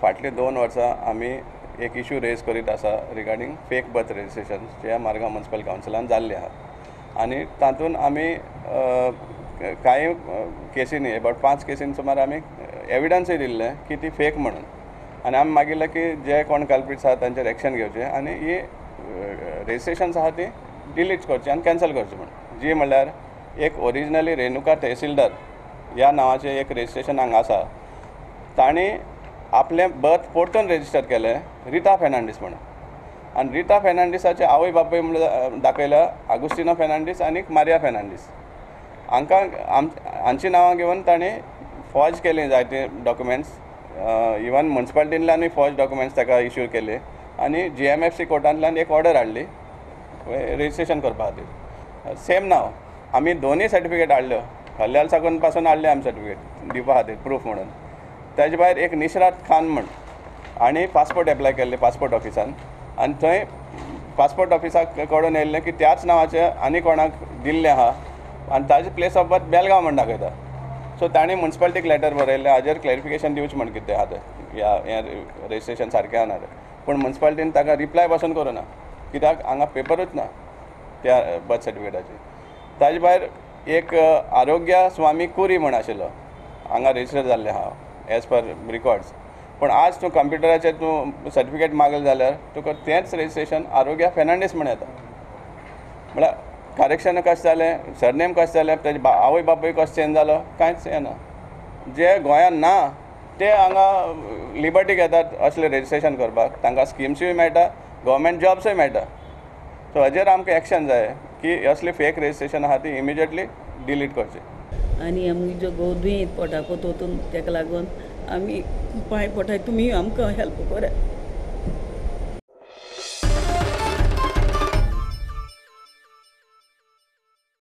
फाटलीं 2 वर्सां आमी एक इशू रेज करीत आसा रिगार्डींग फेक बर्थ रजिस्ट्रेशन जे मारगांव म्युनिसिपल कावन्सिलान जाल्लें आहा आनी तातूंत आमी कांय केसींनी एबावट 5 केसीन सुमार आमी एविडन्सूय दिल्लें की ती फेक म्हणून आनी आमी मागिल्लें की जे कोण कल्प्रिट्स आहा तांचेर एक्शन घेवचें आनी ही रजिस्ट्रेशन्स आहा ती डिलीट करची आनी कॅन्सल करची म्हणून. जी म्हणल्यार एक ओरिजिनली रेणुका तहसीलदार ह्या नांवाचें एक रजिस्ट्रेशन हांगा आसा, तांणी आपलें बर्थ परतून रजिस्टर केलें रिता फेर्नांडीस म्हणून आनी रिता फेर्नांडीसाचे आवय बापूय म्हणल्यार दाखयल्या आगुस्टिनो फेर्नांडीस आनी मारिया फेर्नांडीस हांकां हांची नांवां घेवन तांणी फॉर्ज केली जायते डॉक्युमेंट्स, इवन म्युनिसिपालिटींतल्यानूय फॉर्ज डॉक्युमेंट्स ताका इश्यू केले आनी GMFC कोर्टांतल्यान एक ऑर्डर हाडली रजिस्ट्रेशन करपा खातीर. सेम नांव आमी दोनूय सर्टिफिकेट हाडल्यो, हल्याल साकून पासून हाडले आमी सर्टिफिकेट दिवपा खातीर प्रूफ म्हणून. ताजे भायर एक निशरात खान म्हण आनी पासपोर्ट एप्लाय केल्ले पासपोर्ट ऑफिसान आनी थंय पासपोर्ट ऑफिसाक कळून येयल्लें की त्याच नांवाचें आनी कोणाक दिल्लें आहा आनी ताजे प्लेस ऑफ बर्थ बेलगांव म्हण दाखयता. सो तांणी म्युनिसिपालिटीक लेटर बरयल्लें हाजेर क्लॅरिफिकेशन दिवचें म्हण कितें आहा तें ह्या हें रजिस्ट्रेशन सारकें आहा ना तें, पूण म्युनिसिपालिटीन ताका रिप्लाय पासून करूं ना कित्याक हांगा पेपरूच ना त्या बर्थ सर्टिफिकेटाची. ताजे भायर एक आरोग्य स्वामी कुरी म्हण आशिल्लो हांगा रजिस्टर जाल्लें आहा एज पर रिकॉर्ड्स, पूण आज तूं कंप्युटराचेर तूं सर्टिफिकेट मागलें जाल्यार तुका तेंच रजिस्ट्रेशन आरोग्य फेर्नांडीस म्हण येता. म्हळ्यार करेक्शन कशें जालें, सरनेम कशें जालें, ताजे आवय बापूय कसो चेंज जालो कांयच येना. जे गोंयांत ना ते हांगा लिबर्टी घेतात असलें रजिस्ट्रेशन करपाक, तांकां स्किम्सूय मेळटा, गव्हर्मेंट जॉब्सूय मेळटा. सो हाजेर आमकां एक्शन जाय की असली फेक रजिस्ट्रेशन आहा ती इमिजिएटली डिलीट करची. आनी आमगे घोव दुयेंत पोटाको वतून तेका लागून आमी पांय पोटाय तुमी आमकां हेल्प करात.